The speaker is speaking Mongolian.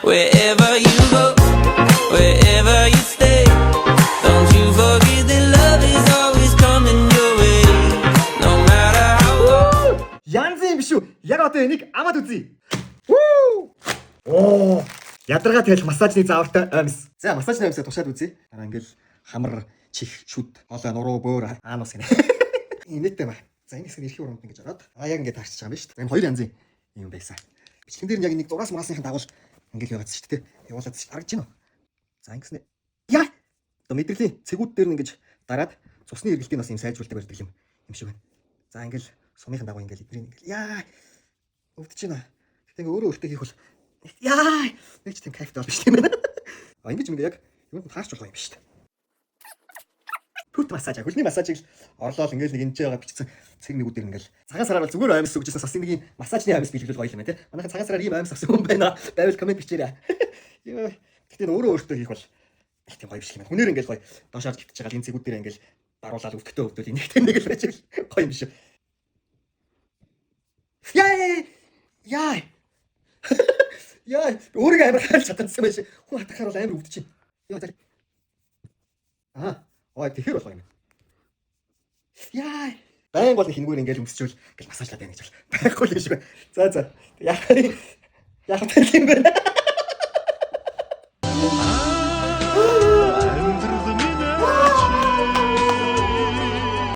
Wherever you go, wherever you stay, don't you forget that love is always coming your way. No matter how far. Янз юм биш үү? Яг одоо энийг аваад үзье. Вүү! Оо! Ядаргаа тэгэл массажны заавартай оймс. За, массажны оймсыг туршаад үзье. Дараа ингээл хамар, чих, шүд, хоолой, нуруу, бөөр, анус гэнэ. Инээдтэй ба. За, энэ хэсэг нь эрхийн уранд ингэж ороод яг ингээд таарчиж байгаа юм биш үү? Энэ хоёр янзын юм байсан. Бичлэгэн дээр нь яг нэг зураас мураасныхын дагуул ингээл яваад шүү дээ. Явуулаад шүү. Харагдаж байна уу? За, ингэснэ. Яа! Одоо мэдрэлийн цэгүүд дээр нь ингэж дараад цусны эргэлтийг бас юм сайжруулдаг барьдаг юм шиг байна. За, ингээл сумынхан дагуу ингээл эднийг ингээл яа, өвдөж байна. Гэтэ ингээ өөрөө өөртөө хийх бол яа, нэг ч тийм кайфтай бол биш юм байна. А, ингэж ингээ яг юунд таарч болох юм биш үү? Foot массаж, хөлний массажийг л орлоол ингээл нэг энэ байгаа бичсэн цэг нэгүүдээр ингээл цагаан сараар бол зүгээр оймс өгчээсэн, бас нэг юм массажны оймс бэлгэлвэл гоё юм байна те. Манайхан цагаан сараар ийм оймс авсан хүн байна. Байвал comment бичээрэй. Йоо. Гэтэ өөрөө өөртөө хийх бол их тийм гоё биш юм байна. Хүнээр ингээл гоё доош харж гитж байгаа энэ цэгүүд дээр ингээл даруулаад өвдөлтөө өвдөл нэг тийм нэг л байж гоё юм биш үү? Яа! Яа! Яа, өөрийгөө амар хайлж чадсан байж. Хүн хатгахаар бол амар өвдөж байна. Яа, за. Аа, ой, тэгэхээр болох юм. Яа! Байн гол хингүүр ингээл өмсчүүл ингээл массажлаад байна гэж бол байхгүй юм шиг байна. За за. Яах яах юм бэ?